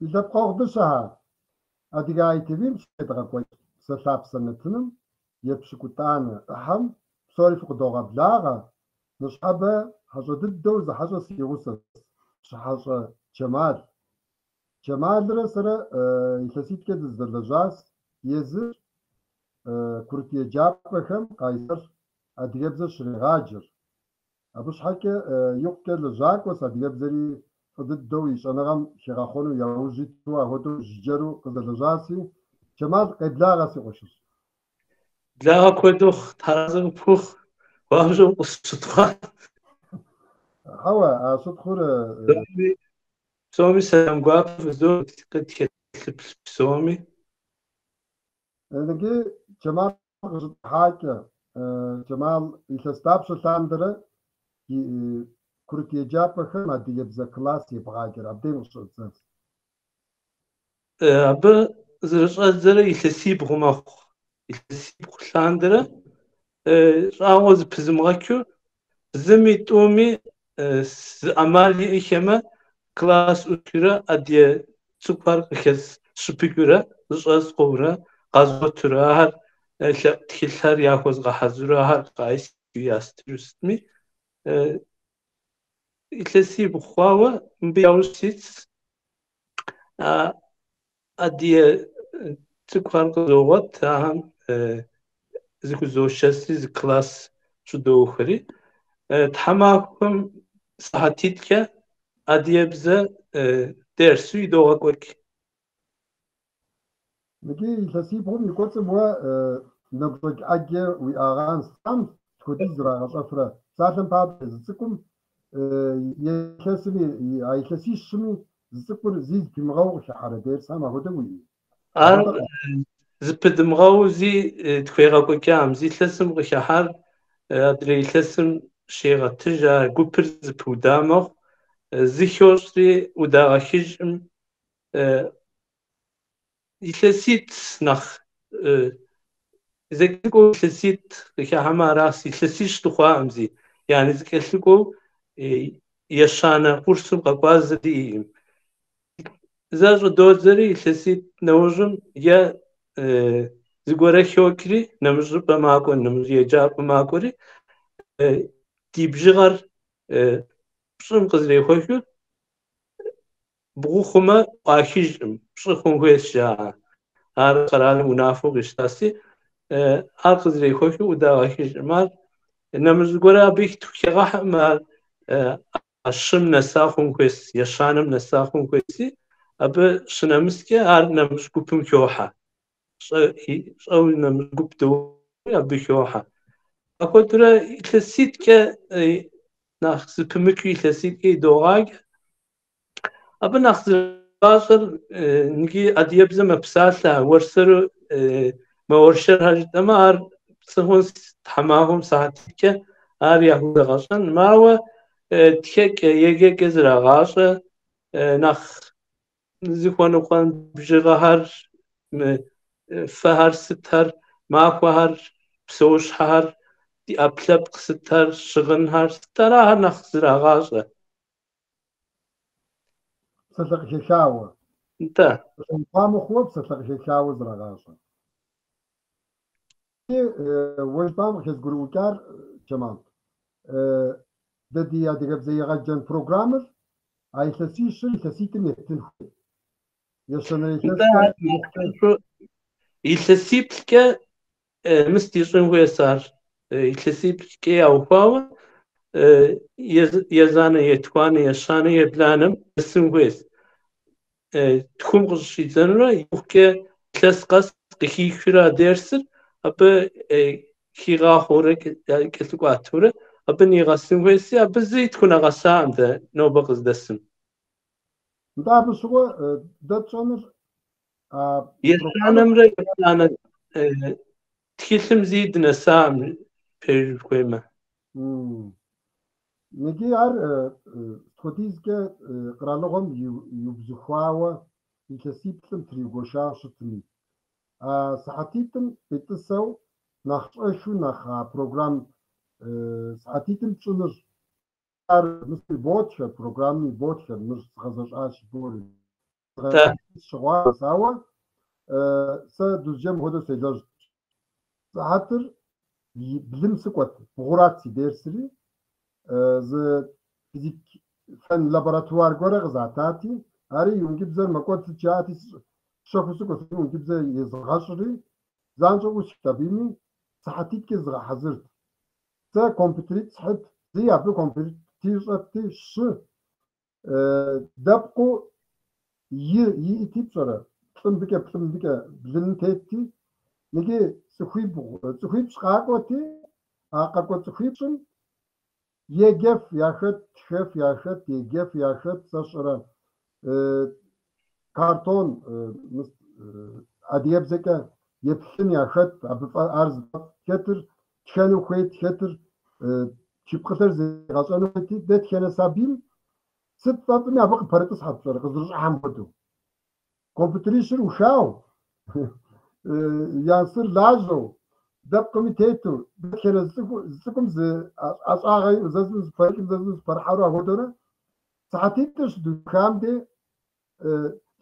Ди лъэпкъэгъу дыщэхэ, Адыгэ ITV-м щедгъэкӏуэкӏ Псэлъапсэ нэтыным епщыкӏутӏанэ ӏыхьэм псори фыкъыдогъэблагъэ. Ныщхьэбэ хьэщӏэ дыдэу зы хьэщӏэ си гъусэщ, Пщыхьэщӏэ Чэмал. Чэмалрэ сэрэ илъэситӏкӏэ дызэдэлэжьащ, езыр курыт еджапӏэхэм Къайсэр адыгэбзэр щрегъаджэр. Абы щхьэкӏэ икъукӏэ лэжьакӏуэщ, адыгэбзэри фӏы дыдэу и щӏэныгъэм хигъэхъуэну яужь иту апхуэдэу жыджэру къыздэлэжьащи, Чэмал, къеблагъэ си къуэшыжь. Благъэ куэд ухъу, Тхьэразэ къыпхухъу, хуабжьу укъысщытхъуа. Хьэуэ, а щытхъур... Псоми сэлам гуапэ фызох, къытхэлъыплъ псоми. Иджы Чэмал къыщытхьакӏэ, Чэмал, илъэс дапщэ лъандэрэ курыт еджапӏэхэм адыгэбзэ класс ебгъаджэрэ, абдейм къыщӏэддзэнщ. Абы зэрыщӏэддзэрэ илъэсибгъу мэхъу. Илъэсибгъу лъандэрэ щӏагъуэ зыпызымыгъэчу, зыми тӏуми зы ӏэмал иӏэхэмэ, класс ӏутурэ адыгэ цӏыкӏухэр къыхэсщыпыкӏыурэ, зыщӏэскъуэурэ, къэзгъуэтурэ, ахэр лъэӏу тхылъхэр яхуэзгъэхьэзыру, ахэр къайсу ястыжу сытми. Илъэсибгъу хъуауэ мыбы яужь ситщ. Адыгэ цӏыкӏухэр къызогъуэт, ахэм зыхузошэсри зы класс щыдоухэри. Тхьэмахуэм сыхьэтитӏкӏэ адыгэбзэ дерсу идогъэкӏуэкӏ. Иджы илъэсибгъум и кӏуэцӏым уэ нэгущӏэкӏ ӏэджэ уиӏагъэнщ, сыт хуэдиз зрагъэщӏэфрэ? Псалъэм папщӏэ, зы цӏыкӏум илъэсми, а илъэсищми зы цӏыкӏур зи зыпимыгъэу къыхыхьэрэ дерсхэм апхуэдэ уиӏэ? Ар зыпыдымыгъэу зи тхуегъэкӏуэкӏам, зы илъэсым къыхыхьар адрей илъэсым щегъэтыж, а гупыр зыпыуда мэхъу, зыхощӏри ӏудагъэхыжым. Илъэситӏ нэхъ зэкӏэлъыкӏуэу илъэситӏ къыхыхьэмэ аращ, илъэсищ дыхъуакъым зи. Яни зэкӏэлъыкӏуэу ещанэ курсым къэкӏуа зы диӏэкъым. Зэ щӏыдодзэри илъэситӏ нэужьым е зыгуэрэ хокӏри, нэмыщӏ щӏыпӏэ макӏуэ, нэмыщӏ еджапӏэ макӏуэри, ди бжыгъэр пщӏым къызэрехуэхыу бгъу хъумэ ӏуахыжкъым, пщӏы хъун хуейщ жаӏэ. Ар къэралым унафэу къищтаси, ар къызэрехуэхыу ӏудагъэхыжкъым. Ар нэмыщӏ зыгуэрэ абы хигъэхьэкъым, ар а щым нэса хъун хуейщ, ещанэм нэса хъун хуейщи, абы щынэмыскӏэ ар нэмыщӏ гупым хохьэ. Щӏэу нэмыщӏ гуп доури абы хохьэ. Апхуэдэурэ илъэситӏкӏэ нэхъ зыпымычу илъэситӏкӏэ идогъаджэ. Абы нэхъ зрагъащӏэр иджы адыгэбзэ мэпсалъэ, уэрсэру мэуэршэрхэр жытӏэмэ, ар пцӏы хъунщ тхьэмахуэм сыхьэтитӏкӏэ ар яхузэгъэщӏэн. Ауэ тхэкӏэ, еджэкӏэ зрагъащӏэ, нэхъ зыхуэныкъуэн бжыгъэхэр, фэхэр, сытхэр, махуэхэр, псэущхьэхэр, ди ӏэпкълъэпкъ сытхэр, щыгъынхэр, сытхэр ахэр нэхъ зрагъащӏэ. Псалъэ къыхэхауэ. Нтӏэ. Псалъэухам мыхъууэ псалъэ къыхэхауэ зрагъащӏэ. Уэ жыпӏам къыхэзгурыӏукӏар, Чэмал, дэ ди адыгэбзэ егъэджэн программэр а илъэсищыр илъэситӏым еттын хуей. Ещанэ илъэскӏэ Илъэсиплӏкӏэ мыс дищӏын хуейщ ар. Илъэсиплӏкӏэ яухуауэ езанэ, етхуанэ, ещанэ, ебланэм нэсын хуейщ. Тхум къыщӏидзэнурэ иужькӏэ илъэс къэс къыхихрэ а дерсыр абы хигъахъуэурэ кӏэлъыкӏуатэурэ абы нигъэсын хуейщи, абы зыи тхунэгъэсакъым дэ нобэ къыздэсым. Нтӏэ абы щыгъуэ дэ тщӏэныр Ещанэмрэ еплӏанэ тхылъым зи дынэсакъым, пэжу хуеймэ. Иджы ар сыт хуэдизкӏэ къэралыгъуэм иубзыхуауэ илъэсиплӏым триугуэшауэ щытми, а сыхьэтитӏым къитӏысэу нэхъ щӏэхыу нэхъ а программ сыхьэтитӏым тщӏыныр ар мыс иботхэр, программым иботхэр, мыр згъэзэщӏащ ибори. Щыгъуазэщ, ауэ сэ Дузджэм хуэдэу селэжьт. Сыхьэтыр блым сыкӏуэт, бгъурат си дерсри, зы физик фэн лабораторэ гуэрэ къызатати, ари и ӏункӏыбзэр мэкӏуэд сыт жаӏэти, щэхуу сыкӏуэт, ӏункӏыбзэ езгъэщӏри, занщӏэу ӏусхт абыми, сыхьэтитӏкӏэ згъэхьэзырт. Сэ компьютеритӏ схьыт, зы абы компьютер щӏэтти, щы, дэпкъыу и иӏэти пщӏэрэ, плӏы мыбыкӏэ, плӏы мыбыкӏэ блыным тетти, иджы цӏыхуибгъу, цӏыхуипщӏ къакӏуэти, а къэкӏуэ цӏыхуипщӏым еджэф яхэт, тхэф яхэт, еджэф яхэт, сэ сщӏэрэ, картон адыгэбзэкӏэ еплъын яхэт, абы ар зыфӏэфӏ хэтыр, тхэну хуейт хэтыр, тхыпкъылъэр зригъэщӏэну хуейти, дэтхэнэ сабийм сыт фӏэфӏми абы къыпэрытӏысхьэт пщӏэрэ, къызэрыщӏыхьэм хуэдэу. Компьютерищыр ухау, янсыр лажьэу, дэпкъми тету, дэтхэнэ зы цӏыкӏум зы ӏэщӏагъэ иӏэу, зэ зым зыпэрыкӏым, зэ зым зыпэрыхьэру апхуэдэурэ, сыхьэтитӏыр щыдухам де,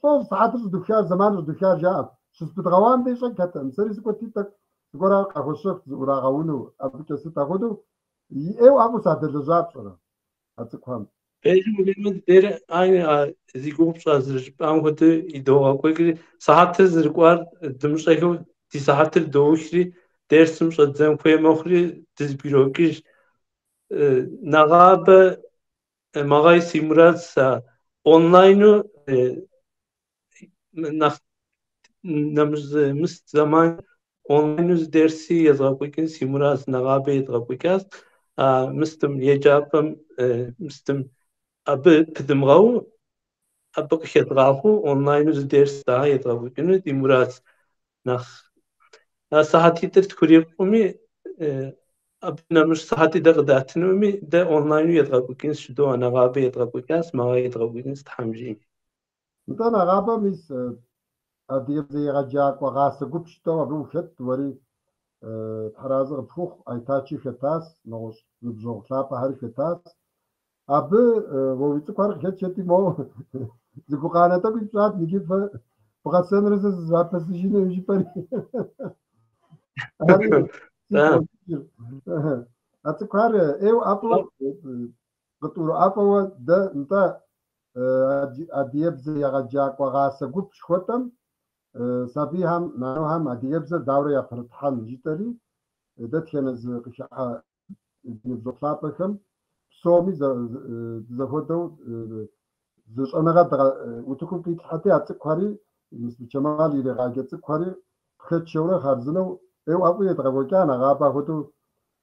лӏо сыхьэтыр щӏыдухар, зэманыр щӏыдухар жаӏэрт. Щызэпыдгъэуам де щӏэкӏхэтэкъым, сэри сыкӏуэти тӏэкӏу зыгуэрхэр къахуэсщэхут зыӏурагъэуну, абыкӏэ сыт апхуэдэу ӏейуэ ӏэфӏу садэлэжьа пщӏэрэ а цӏыкӏухэм. Пэжым ухуеймэ, дэрэ а зи гугъу пщӏа зэрыжыпӏам хуэдэу идогъэкӏуэкӏри, сыхьэтыр зэрыкӏуар дымыщӏэхэу ди сыхьэтыр доухри, дерсым щӏэддзэн хуей мэхъури дызэбгрокӏыж. Нэгъабэ мэгъай си мурадщ а онлайну нэхъ нэмыщӏ мыс зэман онлайну зы дерси езгъэкӏуэкӏын си мурадщ, нэгъабэ едгъэкӏуэкӏащ. А мыстым еджапӏэм мыстым абы пыдымыгъэу, абы къыхэдгъахъуэу онлайну зы дерс дахэ едгъэкӏуэкӏыну ди мурадщ. Нэхъ а сыхьэтитӏыр тхурикъуми, абы нэмыщӏ сыхьэти дэ къыдатынуми, дэ онлайну едгъэкӏуэкӏынщ жыдоӏэ, нэгъабэ едгъэкӏуэкӏащ, мэгъай едгъэкӏуэкӏынщ Тхьэм жиӏэм. Нтӏэ, нэгъабэ мис адыгэбзэ егъэджакӏуэ гъасэ гуп жытӏэу абы ухэт, уэри Тхьэразэ къыпхухъу, Айтачи хэтащ, нэгъуэщӏ ныбжьэгъу лъапӏэхэри хэтащ. Абы уэ уи цӏыкӏухэр къыхэтшэти, моуэ зы гукъанэ тӏэкӏуи пщӏат, иджы фэ бгъэсэнрэ сэ зызгъэпэсыжыну жыпӏэри. Ари сигу къокӏыжыр. А цӏыкӏухэр ӏейуэ ӏэфӏу къытӏурыӏэфӏэуэ дэ нтӏэ адыгэбзэ егъэджакӏуэ гъасэ гуп жыхуэтӏэм сабийхэм, нанухэм адыгэбзэр дауэрэ япэрытхьэн жытӏэри, дэтхэнэ зы къыхыхьэ ди ныбжьэгъу лъапӏэхэм псоми дызэхуэдэу зы щӏэныгъэ утыкум къитлъхьэти, а цӏыкӏухэри, мис Чэмал иригъаджэ цӏыкӏухэри къыхэтшэурэ хъарзынэу ӏейуэ ӏэфӏу едгъэкӏуэкӏа нэгъабэ апхуэдэу.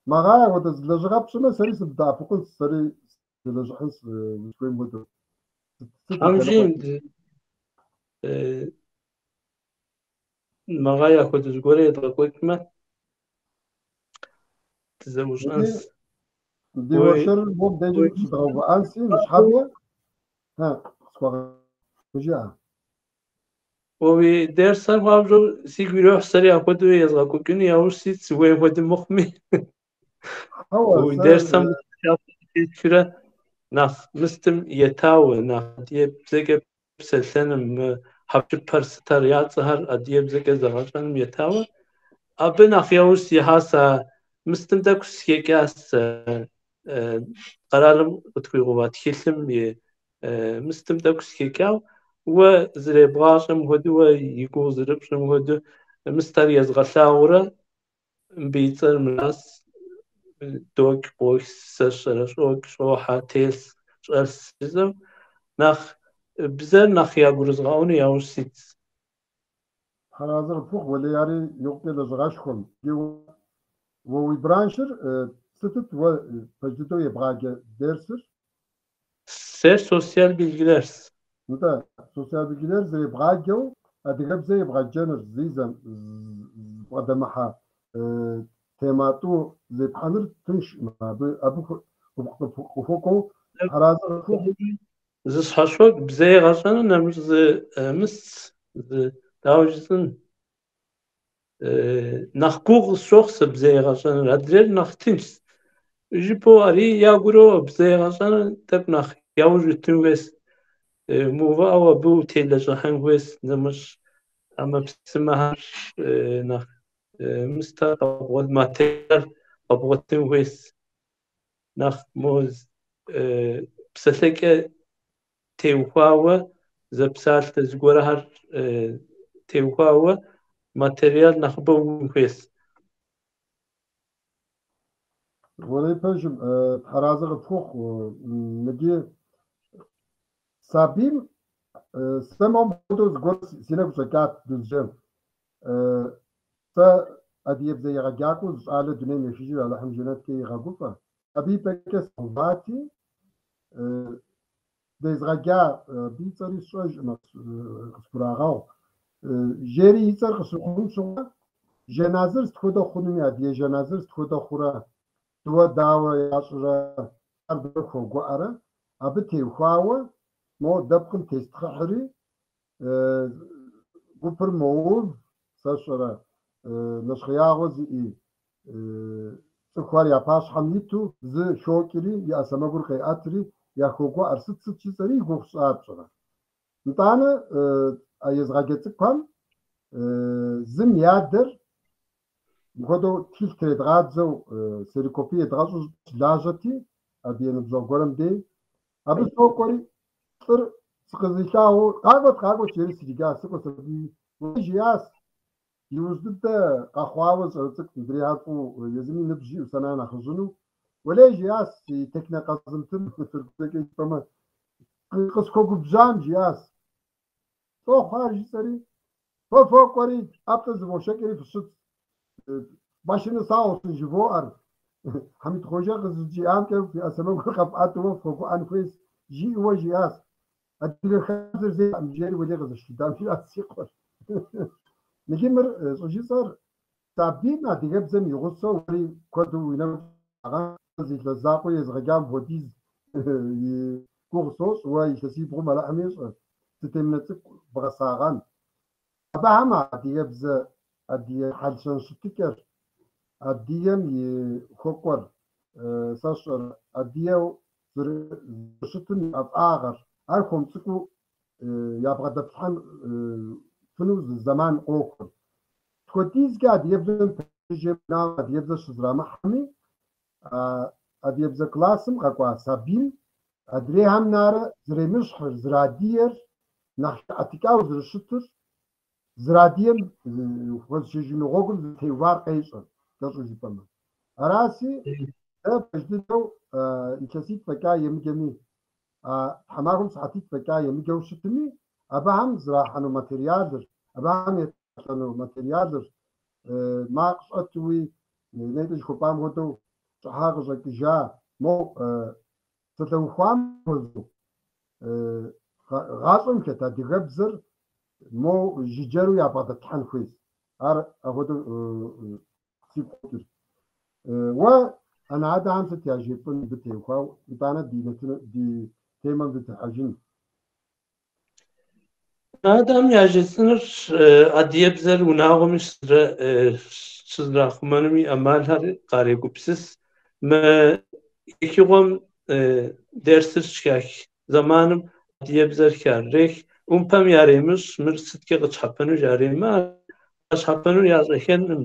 Мэгъай апхуэдэ зы лэжьыгъэ пщӏымэ, сэри сыбдэӏэпыкъунщ, сэри сылэжьыхьынщ узыхуейм хуэдэу. Сыт и Тхьэм жиӏэм, лъэныкъуэкӏэ? Мэгъай апхуэдэ зыгуэрэ едгъэкӏуэкӏмэ, дызэӏущӏэнщ. Иджы ди уэршэрыр мом дежым щыдгъэувыӏэнси, ныщхьэбэ, къысхуэгъэжыӏэ. Уэ уи дерсхэр хуабжьу сигу ирохь, сэри апхуэдэу езгъэкӏуэкӏыну яужь сит, сыхуейм хуэдэу мыхъуми. Хьэуэ, Уи сэ дерсхэм тетхрэ нэхъ мыстым етауэ, нэхъ адыгэбзэкӏэ псэлъэным, мы хьэпшыпхэр сытхэр, я цӏэхэр адыгэбзэкӏэ зэгъэщӏэным етауэ. Абы нэхъ яужь сихьащ, а мыстым тӏэкӏу сыхэкӏащ къэралым къытхуигъэува тхылъым и мыстым тӏэкӏу сыхэкӏау, уэ зэребгъащӏэм хуэдэу, уэ и гугъу зэрыпщӏым хуэдэу мыстэр езгъэлъагъурэ, мыбы и цӏэр мыращ, докӏ, къох, сэ сщӏэрэ, щӏокӏ, щӏохьэ, телъ, щӏэлъ жысӏэу, нэхъ бзэр нэхъ ягурызгъэӏуэну яужь ситщ. Тхьэразэ къыпхухъу, уэлей, ари икъукӏэ лэжьыгъэшхуэм. Иджы уэ уи браншыр сытыт уэ пэж дыдэу ебгъаджэ дерсыр? Сэ социал bilgiler. Нтӏэ, социал bilgiler зэребгъаджэу адыгэбзэ ебгъэджэныр зи зэбгъэдэмыхьэ тема тӏу зепхьэныр тыншкъым, абы къыхуэкӏуэу Тхьэразэ къыпхухъу. Зыщхьэщокӏ бзэ егъэщӏэну нэмыщӏ зы мыс, зы дауэ жысӏэн, нэхъ гугъу къысщохъу сэ бзэ егъэщӏэныр, адрейр нэхъ тыншщ. Жыпӏэу ари ягуроӏуэ бзэ егъэщӏэныр тӏэкӏу нэхъ яужь уитын хуейщ. Мыувыӏэу абы утелэжьыхьын хуейщ, нэмыщӏ ӏэмэпсымэхэр нэхъ мыстэ материал къэбгъуэтын хуейщ. Нэхъ мо псэлъэкӏэ теухуауэ, зэпсалъэ зыгуэрхэр теухуауэ материал нэхъыбэ уиӏэн хуейщ. Уэрей пэжым, Тхьэразэ къыпхухъу, мыджы сабийм сэ мом хуэдэу зыгуэр си нэгу щӏэкӏат Дузджэ. Сэ адыгэбзэ егъэджакӏуэу зы щӏалэ дунейм ехыжыр Алыхьым жэнэткӏэ игъэгуфӏэ. Абы и пӏэкӏэ сыувати, дезгъэджа абы и цӏэри сщӏэжӏымэ, къысхурагъэгъу. Жери и цӏэр къыщыхъум щыгъуэ, жэназыр сыт хуэдэ хъунуми, адыгэ жэназыр сыт хуэдэ хъурэ, дыуэ дауэ ящӏрэ, ар дауэ хуэгуӏэрэ, абы теухуауэ мо дэпкъым тестхъыхьри, гупыр моув, сэ сщӏэрэ, нэщхъеягъуэ зиӏи цӏыхухэр я пащхьэм иту зы хокӏри, и ӏэ сэмэгур къеӏэтри, яхуогуӏэр сыт-сыт жысӏэри и гугъу сщӏат, пщӏэрэ. Нтӏанэ а езгъаджэ цӏыкӏухэм зым и адэр мыпхуэдэу тхылъ тредгъадзэу ксерокопие едгъэщӏу щылажьэти, абы и ныбжьэгъу гуэрым дей, абы сокӏуэри, лӏыр сыкъызилъагъуу, къакӏуэт, къакӏуэт, жери сриджащ, сыкӏуэс абы, уей жиӏащ, иужь дыдэ къэхъуауэ щӏалэ цӏыкӏу, мыдрейхэр фӏыуэ, езыми ныбжь иӏэу сэ нэхъ нэхъыжьыну, уэлей жиӏащ, си текнэ къэзымтын тыркубзэкӏэ жыпӏэмэ, къысхуэгубжьам жиӏащ. Лӏо хъуар жысӏэри, фэ фокӏуэри, ӏэплӏэ зывошэкӏри фыщытщ. Başınız sağ olsun жывоӏэр. Хьэмид Хъуэжэ къызэрыджиӏамкӏэ фи ӏэ сэмэгур къэфӏэтыуэ фхуэгуӏэн хуейщ, жиӏэуэ жиӏащ. Адыгэ хабзэр зеӏэм, жери уэлей къызэшхыдам жиӏащ си къуэр. Мыджы мыр щӏыжысӏэр сабийм адыгэбзэм и гъусэу уэри куэду уи нэгу зы илъэс закъуэ езгъэджам хуэдиз и гугъу сощӏ, уэ илъэсибгъум Алыхьым ещӏэ, сытемынэ цӏыкӏу бгъэсагъэн. Абыхэм адыгэбзэ, адыгэ хьэл-щэн щытыкӏэр, адыгэм и хуэкӏуэр, сэ сщӏэрэ, адыгэу зэрыщытым и ӏэфӏагъэр, ар хуэм цӏыкӏуу ябгъэдэплъхьэн фыну зы зэман къохуэр. Тхуэдизкӏэ адыгэбзэм пэжыжьэ адыгэбзэ щызэрамыхьэми, адыгэбзэ классым къэкӏуа сабийм адрейхэм нарэ зэремыщхьыр, зэрыадыгэр, нэхъ хэӏэтыкӏауэ зэрыщытыр, зэрыадыгэм хуэзышэжыну гъуэгум зытеувар къещӏэ, кӏэщӏу жыпӏэмэ. Араси, дэ пэж дыдэу илъэситӏ фӏэкӏа емыджэми, тхьэмахуэм сыхьэтитӏ фӏэкӏа емыджэу щытми, абыхэм зэрахьэну материалыр, абыхэм етхьэлӏэну материалыр, макъ щӏэтуи, нетӏэ жыхуэпӏам хуэдэу щӏыхьа къыщӏэкӏыжа, мо псалъэухуам хуэзэу гъащӏэм хэт адыгэбзэр мо жыджэру ябгъэдэтлъхьэн хуейщ. Ар апхуэдэу сигу къокӏыр. Уэ анэ-адэхэм сыт яжепӏэн абы теухуауэ, итӏанэ ди темэм дытехьэжын? Адэхэм яжесӏэнур адыгэбзэр унагъуэми щызэрахъумэнум и ӏэмалхэр къарегупсыс. Мы ехыгъуэм дерсыр щыхах зэманым адыгэбзэр харырех. Ӏумпэм яремыщӏ, мыр сыткӏэ къытщхьэпэну жаремы, къащхьэпэнур ящӏэхэнкъым.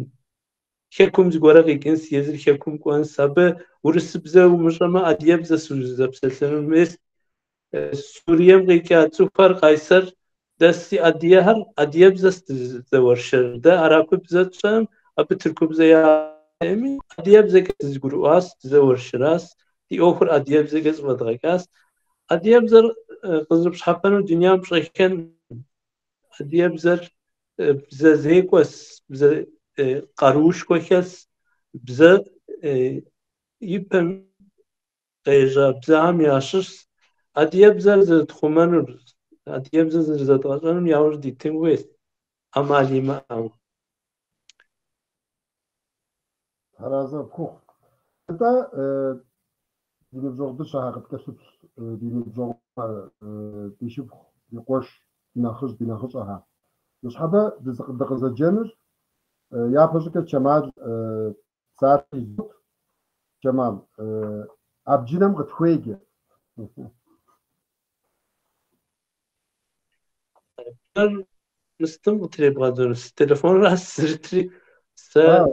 Хэкум зыгуэрэ къикӏынс, езыр хэкум кӏуэнс. Абы урысыбзэ умыщӏэмэ, адыгэбзэ сузэпсэлъэну мес. Сурием къикӏа цӏыхухэр Къайсэр дэси адыгэхэр адыгэбзэ дызэуэршэр. Дэ арапыбзэ тщӏэм, абы тыркубзэ яӏэми, адыгэбзэкӏэ дызэгурыӏуащ, дызэуэршэращ, ди ӏуэхур адыгэбзэкӏэ зэфӏэдгъэкӏащ. Адыгэбзэр къызэрыпщхьэпэнур дунейм пщӏэхэн. Адыгэбзэр бзэ зекӏуэс, бзэ къаруушхуэ хэлъщ, бзэ ипэм къежьа бзэхэм ящыщщ. Адыгэбзэр зэрытхъумэнур, адыгэбзэр зэрызэдгъэщӏэнум яужь дитын хуейщ, ӏэмал имыӏэу. Тхьэразэ пхухъу. Нтӏэ, ди ныбжьэгъу дыщэхэр къыткӏэлъыплъ, ди ныбжьэгъу, ди шыпхъу, ди къуэш, ди нэхъыжь, ди нэхъыщӏэхэр. Ныщхьэбэ дыкъызэджэнур япэщӏыкӏэ Чэмал псалъэ изот. Чэмал, абджынэм къытхуеджэ. Мы сытым къытребгъэдзэну? Си телефонращ сызэрытри, сэ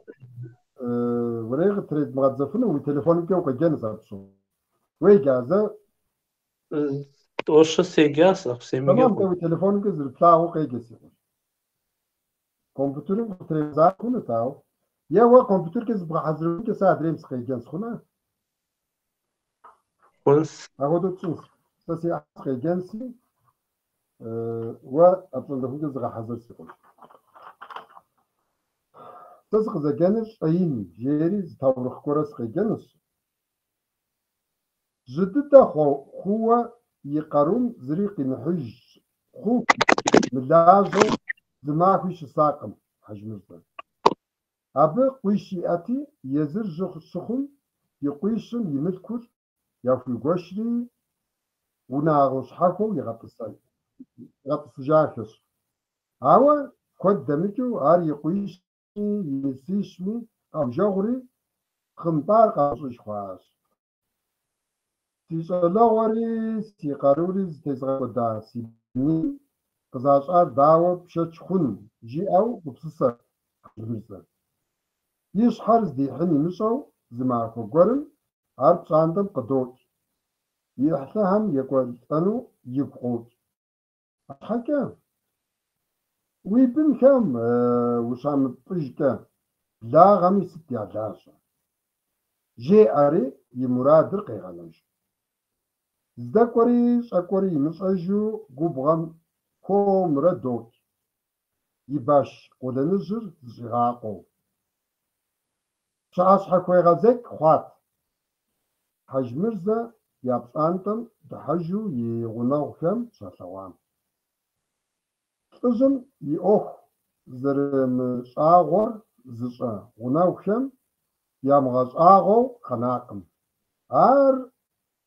Уэрей къытредмыгъэдзэфыну, уи телефонымкӏэ укъеджэнущ абы щыгъуэм. Уеджа зэ? Тӏощэ седжащ, нэхъ семыджэ Тэмэм, хъун. уи телефонымкӏэ зэрыплъагъуу къеджэ, си къуэш. Компьютерым къытребдза хъунут, ауэ. Е уэ компьютеркӏэ зыбгъэхьэзырыхукӏэ сэ адрейм сыкъеджэнщ, хъуна? Хъунщ. Апхуэдэу тщӏынщ. Сэ си ӏыхьэм сыкъеджэнси, уэ апщӏондэхункӏэ зыгъэхьэзыр, си къуэш. Сэ сыкъызэджэныр щӏэин жери зы таурыхъ гуэрэ сыкъеджэнущ. Жьы дыдэ хъууэ и къарум зыри къимыхьыж хъуху мылажьэу зы махуи щысакъым Хьэжмырзэ. Абы къуищ иӏэти, езыр жьы щыхъум, и къуищым и мылъкур яхуигуэшри, унагъуэ щхьэхуэу игъэтӏысыжахэщ. Ауэ куэд дэмыкӏыу ар и къуищми и нысищми къаужэгъури, хъымпӏар къамыщӏыж хъуащ. Си щӏалэгъуэри си къарури зытезгъэкӏуэда си бынитӏым къызащӏар дауэ пшэч хъун, жиӏэу гупсысэрт Хьэжмырзэ. И щхьэр здихьын имыщӏэу зы махуэ гуэрым ар пщӏантӏэм къыдокӏ. И ӏыхьлыхэм екӏуэлӏэну игу къокӏ. Арщхьэкӏэ, уи бынхэм ущамыпӏыжкӏэ, благъэми сыт я лажьэ? Жеӏэри и мурадыр къегъэнэж. Здэкӏуэри щӏэкӏуэри имыщӏэжу губгъуэм хуэмурэ докӏ, и баш къуэлэныжьыр зыщӏигъакъуэу. Пщыхьэщхьэхуегъэзэкӏ хъуат. Хьэжмырзэ я пщӏантӏэм дыхьэжу и гъунэгъухэм щалъэгъуам. Лӏыжьым и ӏуэху зэрымыщӏагъуэр зыщӏэ гъунэгъухэм ямыгъэщӏагъуэу къэнакъым ар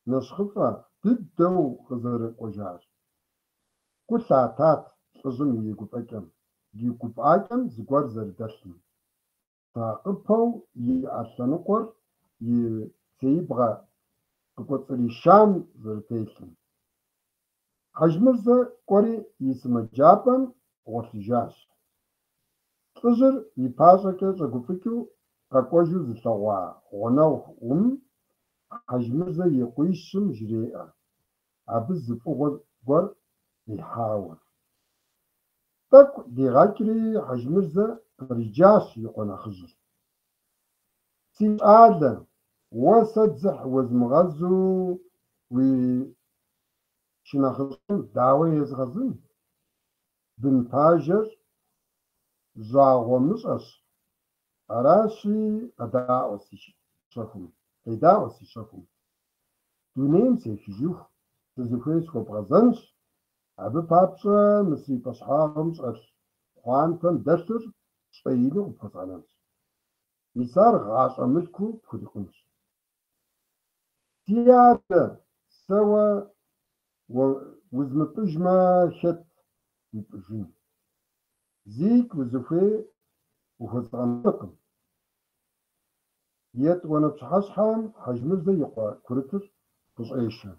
нэщхъыфӏэ дыдэу къызэрыкӏуэжар. Гу лъатат лӏыжьым и гуфӏакӏэм зыгуэр зэрыдэлъым. Сакъыпэу и ӏэ лъэныкъуэр и цеибгъэ къыкӏуэцӏришам зэрытелъым. Хьэжмырзэ кӏуэри и сымаджапӏэм гъуэлъыжащ. Лӏыжьыр и пащӏэкӏэ щӏэгуфӏыкӏыу къэкӏуэжу зылъэгъуа гъунэгъум Хьэжмырзэ и къуищым жреӏэ абы зы фӏыгъуэ гуэр къихьауэ. Тӏэкӏу дигъэкӏри, Хьэжмырзэ къриджащ и къуэ нэхъыжьыр. Си щӏалэ, уэ сэ дзыхь уэзмыгъэзу уи шынэхъыщӏэм дауэ езгъэзын? Бын пажэр жьагъуэмыщӏэщ, аращи, къедаӏуэ си щэхум. Дунейм сехыжыху сызыхуей схуэбгъэзэнщ, абы папщӏэ мы си пӏэщхьагъым щӏэлъ пхъуантэм дэлъыр щӏэину къыпхуэзгъэнэнщ. Мис ар гъащӏэ мылъкуу пхурикъунщ. Си адэ, сэ уэ узмыпӏыжмэ, хэт уипӏыжын? Зикӏ узыхуей ухуэзгъэнэнукъым. Етӏуанэ пщыхьэщхьэм Хьэжмырзэ и къуэ курытыр къыщӏешэ.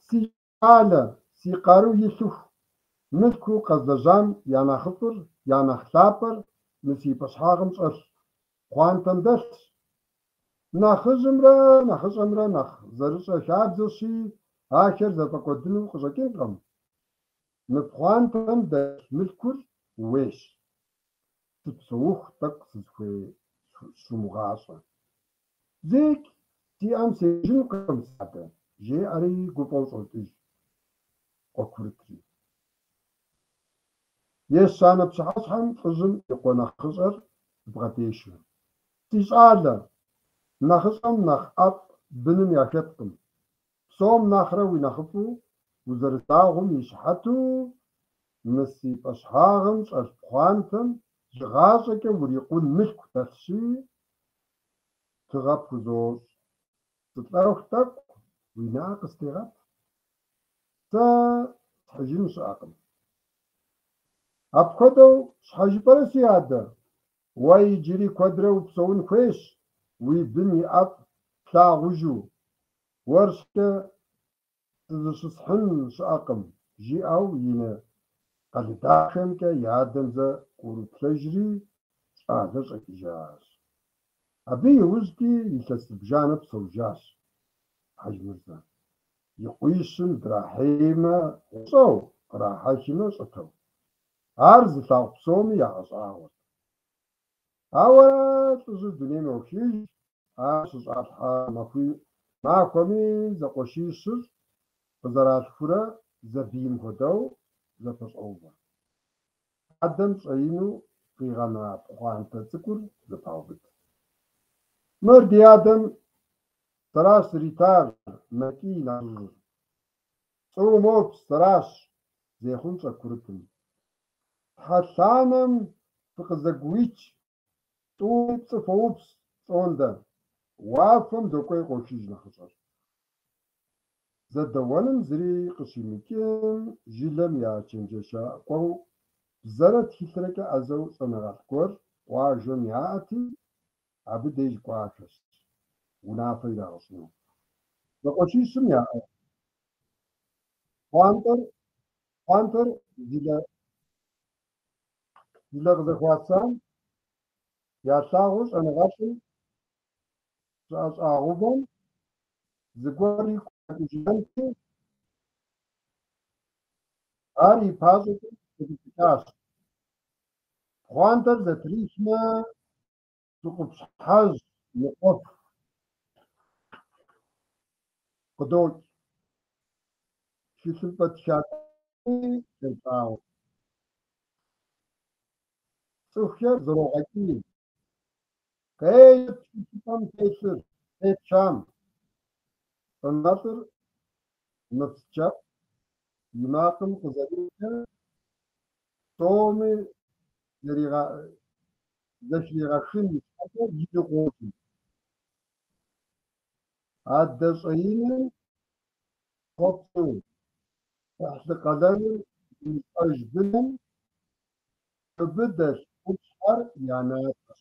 Си щӏалэ, си къару илъыху, мылъкуу къэзлэжьам я нэхъыфӏыр, я нэхъ лъапӏэр мы си пӏэщхьагъым щӏэлъ пхъуантэм дэлъщ. Нэхъыжьымрэ нэхъыщӏэмрэ нэхъ зэрыщӏэ хабзэщи, ахэр зэфӏэкӏуэдыну къыщӏэкӏынкъым. Мы пхъуантэм дэлъ мылъкур ууейщ. Сыпсэуху тӏэкӏу сызыхуей щумыгъащӏэ. Зикӏ си ӏэм сежынкъым, си адэ, жеӏэри гуфӏэу щӏокӏыж къуэ курытри. Ещанэ пщыхьэщхьэм лӏыжьым и къуэ нэхъыщӏэр бгъэдешэ. Си щӏалэ, нэхъыщӏэм нэхъ ӏэфӏ быным яхэткъым. Псом нэхърэ уи нэхъыфӏу узэрыслъагъум и щыхьэту мы си пӏэщхьагъым щӏэлъ пхъуантэм игъащӏэкӏэ урикъун мылъку дэлъщи, тыгъэ пхузощӏ. Сылӏэху тӏэкӏу уи нэӏэ къыстегъэт. Сэ схьыжын щыӏэкъым. Апхуэдэу щхьэ жыпӏэрэ, си адэ? Уэ иджыри куэдрэ упсэун хуейщ, уи бын и ӏэфӏ плъагъужу. Уэр щхьэкӏэ сызыщысхьын щыӏэкъым, жиӏэу и нэ къэлыдахэмкӏэ и адэм зэ ӏурыплъэжри, щӏалэр щӏэкӏыжащ. Абы иужькӏи илъэс зыбжанэ псэужащ Хьэжмырзэ, и къуищым драхьеймэ гъущӏэу, кърахьэхмэ щӏытэу. Ар зылъагъу псоми ягъэщӏагъуэрт. Ауэрэ лӏыжьыр дунейм йохыж, ар щыщӏалъхьа махуэми зэкъуэшищыр къызэралъхурэ зэбийм хуэдэу зэпэщӏоувэ. Адэм щӏэину къигъэна пхъуантэ цӏыкӏур зэпаубыд. Мыр ди адэм сэращ зритар, мэкӏий нэхъыжьыр. Пцӏы умыупс, сэращ, зехъунщӏэ курытым. Тхьэлъанэм фыкъызэгуич, тӏуми пцӏы фоупс пщӏондэ, уафэм докӏуей къохыж нэхъыщӏэр. Зэдэуэным зыри къыщимыкӏым, жылэм я чэнджэщакӏуэу, бзэрэ тхылърэкӏэ ӏэзэу щӏэныгъэлӏ гуэр къуажэм яӏэти, абы деж кӏуахэщ, унафэ ирагъэщӏыну. Зэкъуэшищым яӏэ пхъуантэр жылэ къызэхуэсам ялъагъуу щӏэныгъэлӏым щыӏэщӏагъэувэм, зыгуэр игу къэкӏыжыххэнти, ар и пащӏэкӏэ щыгуфӏыкӏащ. Пхъуантэр зэтрихмэ, зы къупщхьэжь ныкъуэф къыдокӏ, тхылъымпӏэ тха тӏэкӏуи кӏэрыпщӏауэ. Цӏыхухэр зэрогъэкӏий: Къеджэт тхылъымпӏэм тетхам! Щӏэныгъэлӏыр мэпсчэуӏу, и макъым къызэрикӏкӏэ псоми зэхригъэхын щхьэкӏэ ину къоджэ. Адэ щӏэиным щӏэхъуэпсу, ӏыхьлы къалэныр зымыщӏэж бынхэм мыбы дэлъ къупщхьэр я натӏэщ.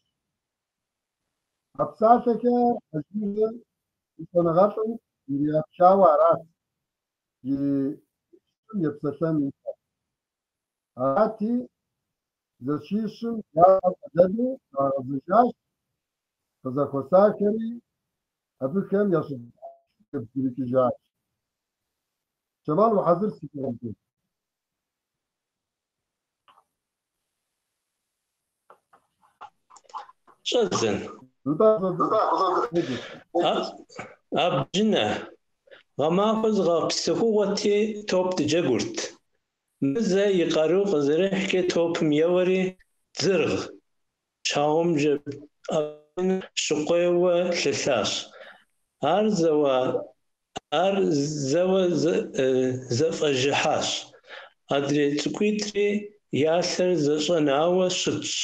А псалъэхэр Хьэжмырзэ и щӏэныгъэлӏым иригъэтхауэ арат и къуищым епсэлъэн ипэ. Арати, зэшищым я щхьэр къуэлэну къагъэзэжащ, къызэхуэсахэри абыхэм ящыдыхьэшхыу зэбгрыкӏыжащ. Чэмал, ухьэзыр си гугъэмкӏэ? Щӏэдзэн. Нтӏэ, щӏэдзэ. Абджынэ. Гъэмахуэ зыгъэпсэхугъуэти, топ дыджэгурт. Мызэ и къару къызэрихькӏэ топым еуэри, дзыргъ! Щхьэгъубжэ абджынэр щыкъуейуэ лъэлъащ. Ар зэуэ зэфӏэжыхьащ. Адрей цӏыкӏуитӏри я лъэр зэщӏэнауэ щытщ.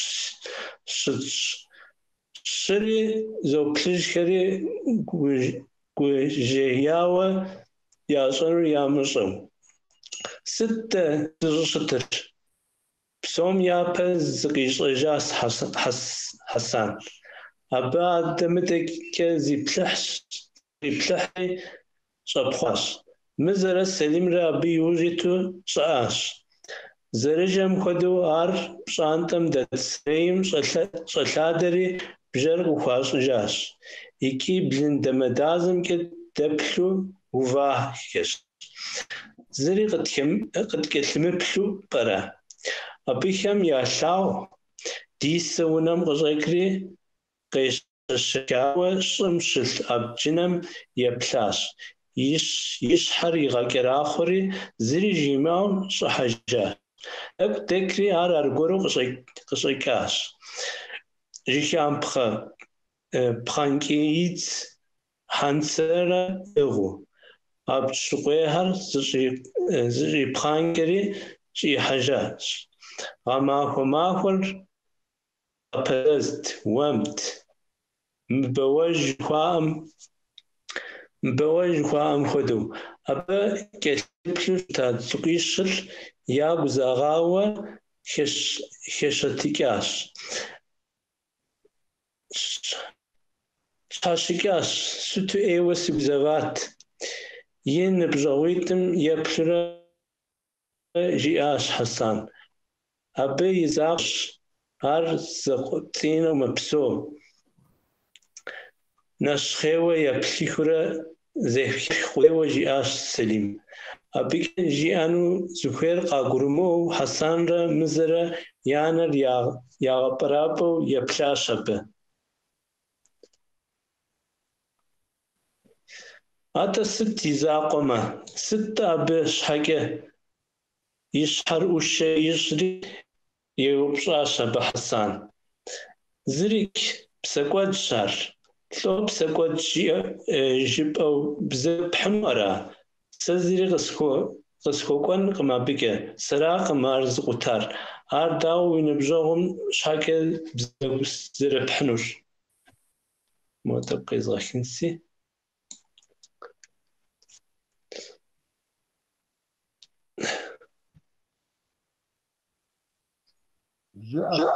Щыри зоплъыжхэри гужьеяуэ, ящӏэнур ямыщӏэу. Сыт дэ дыщӏыщытыр? Псом япэ зыкъищӏэжащ Хьэсэн. Абы адэ-мыдэкӏэ зиплъыхьри щӏэпхъуащ. Мызэрэ Сэлимрэ абы иужь иту щӏыӏащ. Зэрыжэм хуэдэу ар пщӏантӏэм дэт сэрейм щӏэлъадэри бжэр къыхуащӏыжащ икӏи блын дамэдазэмкӏэ дэплъу увахэщ. Зыри къыткӏэлъымыплъу пӏэрэ? Абыхэм ялъагъу Дисэ унэм къыщӏэкӏри, къещэщэхауэ щӏым щылъ абджынэм еплъащ, и щхьэр игъэкӏэрахъуэри, зыри жимыӏэу щӏыхьэжащ. Тӏэкӏу дэкӏри ар аргуэру къыщӏэкӏащ. Жыхапхъэ пхъэнкӏиидз хьэнцэрэ иӏыгъыу. Абдж щыкъуейхэр зэщӏипхъанкӏэри щӏихьэжащ. Гъэмахуэ махуэр къапэзэзт, уэмт, мыбэуэж жыхуаӏэм хуэдэу. Абы кӏэлъыплъу щыта цӏыкӏуищыр ягу зэгъауэ хэщэтыкӏащ. Щхьэщыкӏащ, сыту ӏейуэ сыгузэват, и ныбжьэгъуитӏым еплъурэ жиӏащ Хьэсэн. Абы и закъуэщ, ар закъуэпцӏинэу мэпсэу. Нэщхъейуэ еплъыхыурэ зэхих къудейуэ жиӏащ Сэлим. Абыкӏэ жиӏэну зыхуейр къагурымыӏуэу Хьэсанрэ Мызэрэ я нэр ягъэпӏэрапӏэу еплъащ абы. Атӏэ сыт и закъуэмэ, сыт-тӏэ абы щхьэкӏэ? И щхьэр ӏущэ ищӏри еупщӏащ абы Хьэсан. Зырикӏ, псэкӏуэдщ ар. Лӏо псэкӏуэд жыпӏэу бзэгу пхьыну ара? Сэ зыри къысхуэкӏуэнкъым абыкӏэ, сэракъым ар зыкъутар. Ар дауэ уи ныбжьэгъум щхьэкӏэ бзэгу зэрыпхьынур? Мо тӏэкӏу къезгъэхынси. Жыӏэ.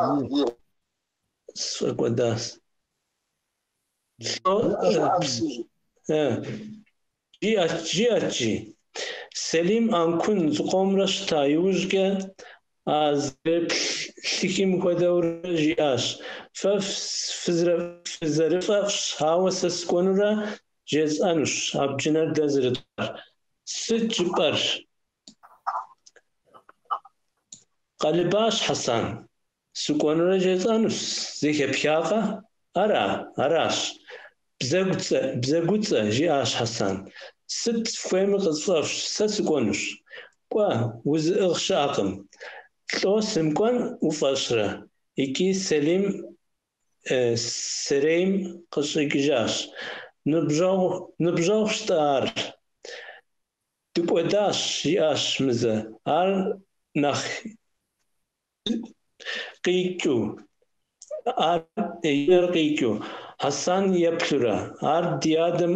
Сфӏэкӏуэдащ. Жиӏэт, жи. Сэлим ӏэнкун зыкъомрэ щыта иужькӏэ а зэреплъыхым хуэдэурэ жиӏащ: Фэ фызэрыфӏэфӏщ, ауэ сэ сыкӏуэнурэ жесӏэнущ абджынэр дэ зэрыткъутар. Сыт жыпӏэр? Къэлыбащ Хьэсан. Сыкӏуэнурэ жесӏэнущ, зэхэпхакъэ? Ара, аращ. Бзэгуцӏэ, бзэгуцӏэ, жиӏащ Хьэсан. Сыт фхуейми къысфӏэфщ, сэ сыкӏуэнущ. Кӏуэ, узыӏыгъ щыӏэкъым. Лӏо сымыкӏуэн уфӏэщӏрэ? Икӏи Сэлим сэрейм къыщӏэкӏыжащ. Ныбжьэгъущ-тӏэ ар. Дыкӏуэдащ, жиӏащ Мызэ. Ар нэхъ къикӏыу, ар и нэр къикӏыу. Хьэсан еплъурэ, ар ди адэм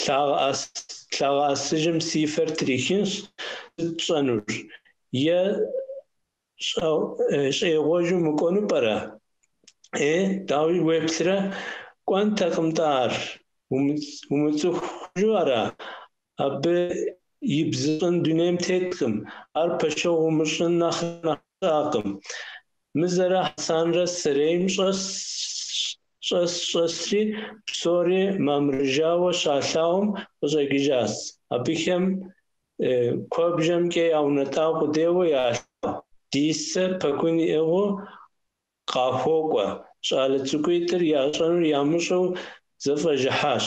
лъагъэӏэсыжым си фэр трихынщ, сыт тщӏэнур? Е щӏегъуэжу мыкӏуэну пӏэрэ? Дауи уеплърэ, кӏуэнтэкъым-тӏэ ар, умыцӏыхужу ара? Абы ибзыщӏын дунейм теткъым, ар пэшэгъу умыщӏын нэхърэ нэхъ щыӏэкъым. Мызэрэ Хьэсанрэ сэрейм щӏэс-щӏэсри, псори мамырыжауэ щалъагъум къыщӏэкӏыжащ. Абыхэм куэбжэмкӏэ яунэтӏа къудейуэ ялъагъу. Дисэ пэгун иӏыгъыу къахуокӏуэ. Щӏалэ цӏыкӏуитӏыр ящӏэнур ямыщӏэу зэфӏэжыхьащ.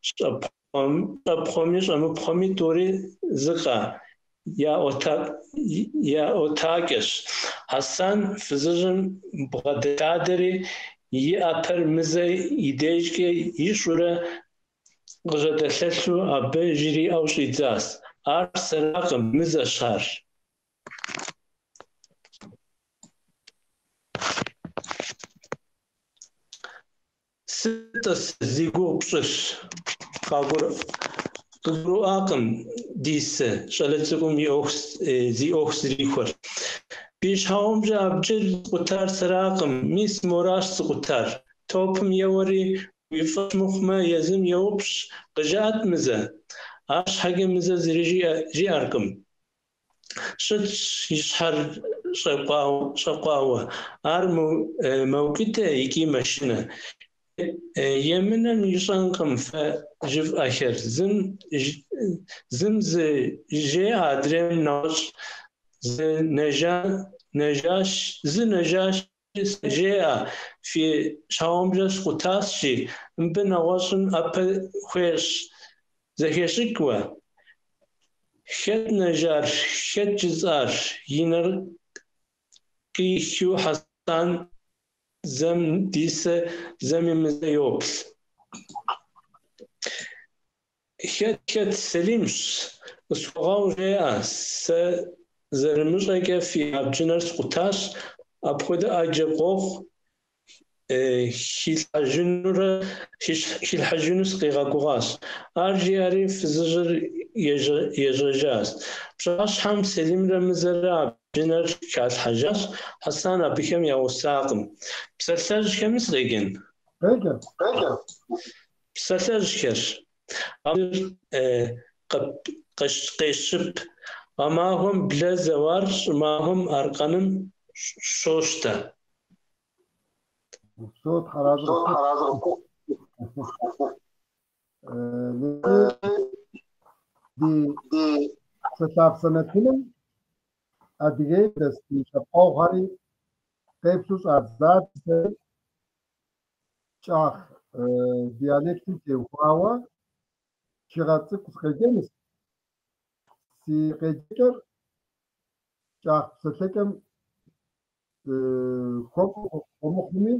Щӏэпхъуэми щӏэмыпхъуэми тӏури зыкъэ яӏуэтакӏэщ. Хьэсан фызыжьым бгъэдэлъадэри и ӏэпэр Мызэ и дежкӏэ ищӏурэ къыжьэдэлъэлъу абы жриӏэу щӏидзащ: Ар сэракъым, Мызэщ ар. Сыт, тӏасэ, зи гугъу пщӏыр? Къыгурыӏуакъым Дисэ щӏалэ цӏыкӏум зи ӏуэху зэрихуэр. Фи щхьэгъубжэ абджыр зыкъутар сэракъым, мис моращ зыкъутар. Топым еуэри, уи фӏэщ мыхъумэ, езым еупщӏ, къыжыӏэт Мызэ. Арщхьэкӏэ Мызэ зыри жиӏэркъым. Щытщ и щхьэр щӏэкъуауэ. Ар мэукӏытэ икӏи мэшынэ. Емынэм ищӏэнкъым фэ жыфӏэхэр. Зым зы жеӏэ, адрейм нэгъуэщӏ. Зы нэжащи жеӏэ, фи щхьэгъубжэр скъутащ, жи, мыбы нэгъуэщӏым ӏэпэ хуещӏ. Зэхещӏыкӏ уэ. Хэт нэжар, хэт жысӏар? И нэр къихыу Хьэсан зэм Дисэ, зэми Мызэ йоплъ. Хэт, хэт, Сэлимщ, къысхуэгъэгъу жеӏэ, сэ зэрымыщӏэкӏэ фи абджынэр скъутащ, апхуэдэ ӏэджэ къохъу, хилъхьэжыну сыкъигъэгугъащ. Ар жиӏэри фызыжьыр ежьэжащ. Пщыхьэщхьэм Сэлимрэ Мызэрэ абджынэр халъхьэжащ, Хьэсан абыхэм я гъусакъым. Псалъэжьхэми сыкъеджэн? Къеджэ. Псалъэжьхэр. Къещып. Гъэмахуэм блэ зэуар щӏымахуэм аркъэным щощтэ. Упсэу, Тхьэразэ къыпхухъу. Ди Псэлъапсэ нэтыным Адыгейм дэс ди лъэпкъэгъухэри къеплъу щӏадзат, кӏах диалектым теухуауэ тхыгъэ цӏыкӏу сыкъеджэнущ. Си къеджэкӏэр кӏах псэлъэкӏэм хуэкӏуэу хуэмыхъуми,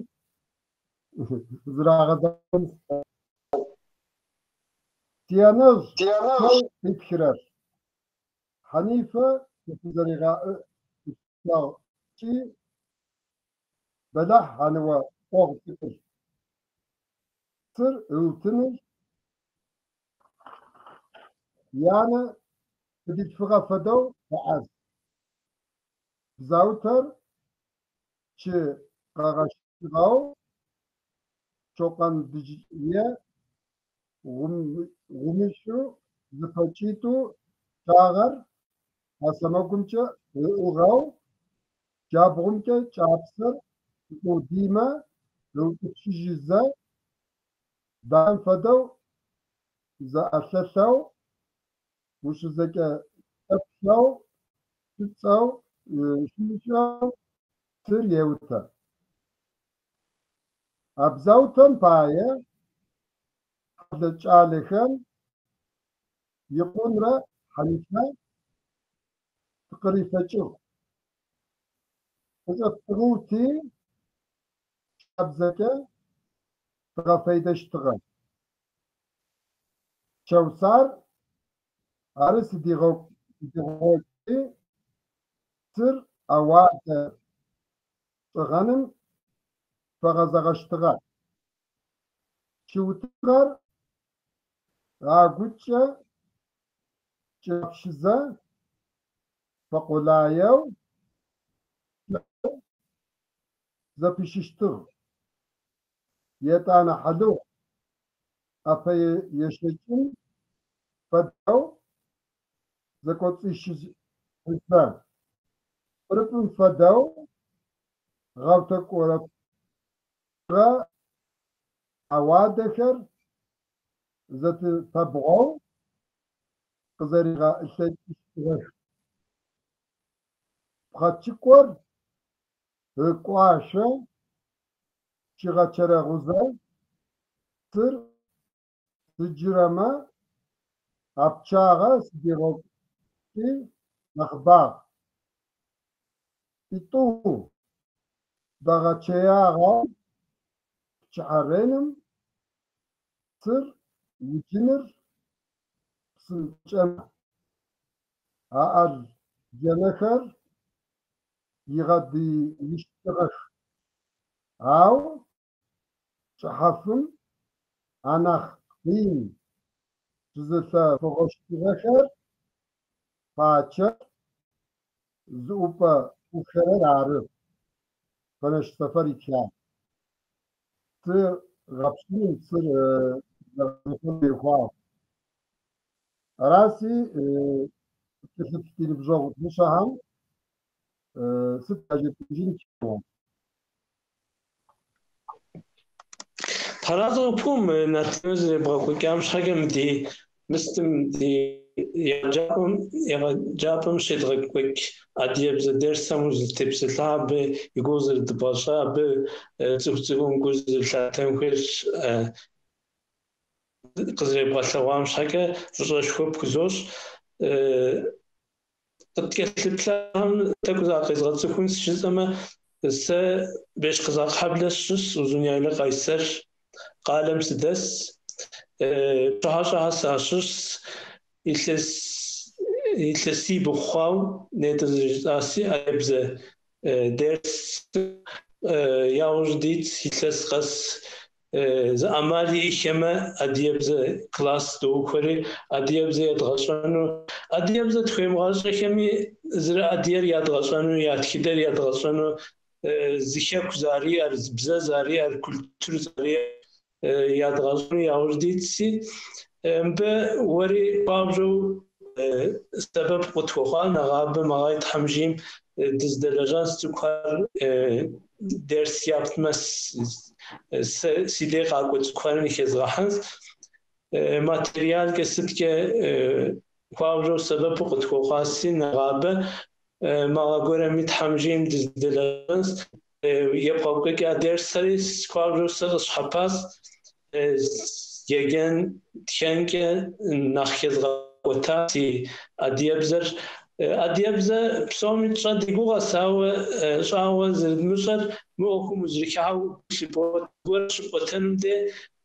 зрагъэзэгъэнщ. Си анэжь цӏэу къипхырэр Хьэнифэ къыхузэригъэӏылъэгъукӏи бэлыхь а ныуэ къуэгъу цӏыкӏур. Цыр ыутыныр янэ къыдилъфыгъэ фэдэу фэӏаз. Бзаутэр чы къэгъэщтыгъэу цокъэндыжъые гъумышӏу зыпэкӏитӏу чъагъэр ӏэ сэмэгумкӏэ ыӏыгъэу, джабгъумкӏэ кӏапсэр ыкъудыймэ ыутӏыпщыжьызэ, даем фэдэу зэӏэлъэлъэу, ущызэкӏэлъэплъэу, шӏуцӏэу цыр еутэ. А бзаутэм пае хьэблэ кӏалэхэм икъунрэ Хьанифэ тыкъырифэкӏыгъ. Къычӏэттыгъути, щабзэкӏэ дгъэфедэщтыгъэ. Чэусар ары сыдигъокӏи цыр ӏэуадэ шӏыгъэным фэгъэзэгъэщтыгъэ. Чыутыгъэр агукӏэ кӏапщызэ фэкъулаеу зэпищыщтыгъ. Етӏанэ хьалыгъу ӏэпэещэкӏым фэдэу зэкӏоцӏищыхьызэ, пӏырыпӏым фэдэу гъэутэкӏорэпкӏыгъэ ӏэуадэхэр зэтыпэбгъоу къызэригъэӏылъэкӏыщтыгъэх. Пхъэчыкъор ыкуашъо щигъэчэрэгъузэ, цыр зыджырэмэ япчъагъэ сыдигъокӏи нахьыбагъ. Итӏу дэгъэчъыягъэу пчыхьэ реным цыр уджыныр псынкӏэмэ, аӏэлджэнэхэр игъэдыищтыгъэх. Ау кӏыхьафым анахь къин щызылъэфыгъэщтыгъэхэр пачэр зыӏупэ ӏухэрэр ары. Пэнэшъу Сэфэр итхагъ. Цыр гъэпщыным, цыр зэгъэзэфэн теухуагъ. Араси кӏэлъыплъ ди ныбжьэгъу дыщэхэм сыт яжетӏэжын тхыгъэм? Тхьэразэ къыпхухъу мы нэтыныр зэребгъэкӏуэкӏам щхьэкӏэ мы ди мыстым ди егъэджапӏэм щедгъэкӏуэкӏ адыгэбзэ дерсхэм узэрытепсэлъыхьа, абы и гугъу зэрыдыбгъэщӏа, абы цӏыху цӏыкӏум гу зэрылъатэн хуейр къызэребгъэлъэгъуам щхьэкӏэ фӏыщӏэшхуэ пхузощӏ. Къыткӏэлъыплъахэм тӏэкӏу закъезгъэцӏыхунщ жысӏэмэ, сэ Бешкъызакъхьэблэ сщыщ, Узуняйлэ Къайсэр къалэм сыдэс. Пщыхьэщӏэхэр сащыщщ. Илъэсибгъу хъуауэ нетӏэ зэрыжысӏаси, адыгэбзэ дерс яужь дитщ илъэс къэс. Зы ӏэмал иӏэхэмэ, адыгэбзэ класс доухуэри, адыгэбзэ едгъэщӏэну. Адыгэбзэ тхуемыгъэщӏэхэми, зэрыадыгэр ядгъэщӏэну, я тхыдэр ядгъэщӏэну, зы хэку зэриӏэр, зы бзэ зэриӏэр, культур зэриӏэр ядгъэщӏэну яужь дитщи, мыбы уэри хуабжьу Сэбэп къытхуэхъуа нэгъабэ мэгъай Тхьэм жиӏэм дыздэлэжьащ цӏыкӏухэр дерс яптмэ, си дей къакӏуэ цӏыкӏухэри хезгъэхьэнщ. Материалкӏэ сыткӏэ хуабжьу сэбэпу къытхуэхъуаси нэгъабэ мэгъэ гуэрэми Тхьэм жиӏэм дыздэлэжьэнщ. Ебгъэкӏуэкӏа дерсхэри хуабжьу сэ къысщхьэпащ. Еджэн тхэнкӏэ нэхъ хезгъэкӏуэта си адыгэбзэр. Адыгэбзэ псоми тщӏэ ди гугъэс, ауэ щӏагъуэ зэрыдмыщӏэр мы ӏуэхум узэрыхыхьэу гу гуэр щыпӏуэтэнум де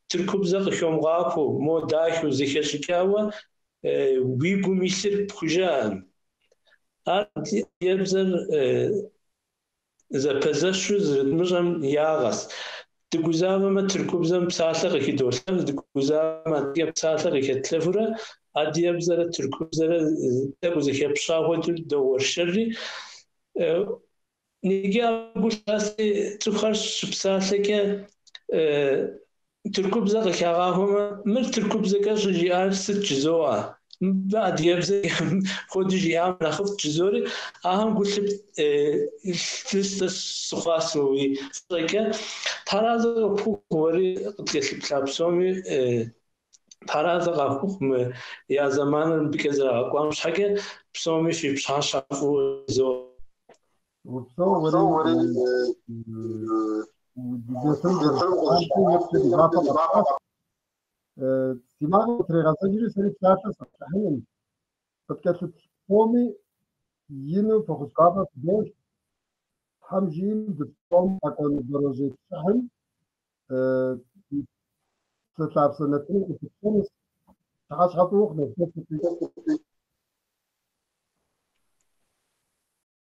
тыркубзэ къыхомыгъахуэу, мо дахэу зэхэщӏыкӏауэ уи гум илъыр пхужаӏэм. Ар адыгэбзэр зэпэзэщу зэрыдмыщӏэм ягъэс. Дыгузавэмэ тыркубзэм псалъэ къыхыдолъэф, дыгузавэмэ адыгэ псалъэ къыхэтлъэфурэ адыгэбзэрэ тыркубзэрэ тӏэкӏу зэхэпща хуэдэу доуэршэрри. Иджы гу лъаси цӏыхухэр щыпсалъэкӏэ тыркубзэ къыхагъахуэмэ, мыр тыркубзэкӏэ щӏыжиӏар сыт жызоӏэ. Мыбы адыгэбзэ хуэдэу жиӏам нэхъыфӏт жызори, ахэм гу лъыстэ сыхъуащ уи фӏыщӏэкӏэ. Тхьэразэ къыпхухъу уэри къыткӏэлъыплъа псоми тхьэразэ къахухъу мы я зэманыр мыбыкӏэ зэрагъэкӏуам щхьэкӏэ псоми фи пщащэ фӏыуэ жызоӏэ. Упсэу уэри ди ефэм къызэрыщыхьамкӏэ ди гуапэ къэпщӏащ. Си макъым къытрегъэзэжри, сэри псалъэ сыкъыхьыным. Къыткӏэлъыплъ псоми ину фӏэхъус гуапэ фыдох. Тхьэм жиӏэм дыпсом къэкӏуэну бэрэжьей пшыхьым Псэлъапсэ нэтыным къыпытщэнущ. Пщыхьэщхьэ фӏы ухъу, нэху.